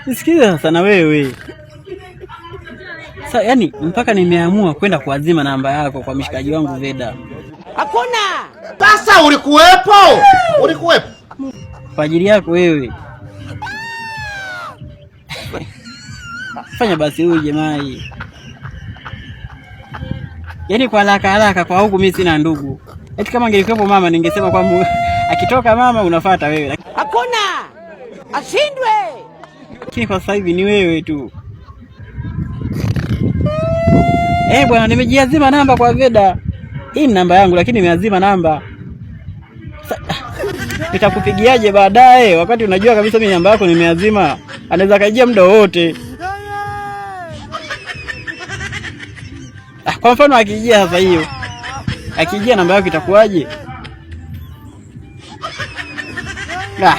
Nisikize sasa na wewe. Sasa yani mpaka nimeamua kwenda kuazima namba yako kwa mshikaji wangu Veda. Hakuna. Sasa ulikuwepo? Ulikuwepo? Kwa ajili yako wewe. Fanya basi uje mai. Yaani kwa haraka haraka kwa huku mimi sina ndugu. Eti kama angelikuwepo mama ningesema kwamba akitoka mama unafuata wewe. Hakuna. Ashindwe. Lakini kwa sasa hivi ni wewe tu. Bwana, nimejiazima namba kwa Veda. Hii ni namba yangu lakini nimeazima namba. Nitakupigiaje baadaye wakati unajua kabisa mimi namba yako nimeazima? Anaweza kajia muda wowote. Kwa mfano akijia sasa hiyo. Akijia namba yako itakuwaje? Ah.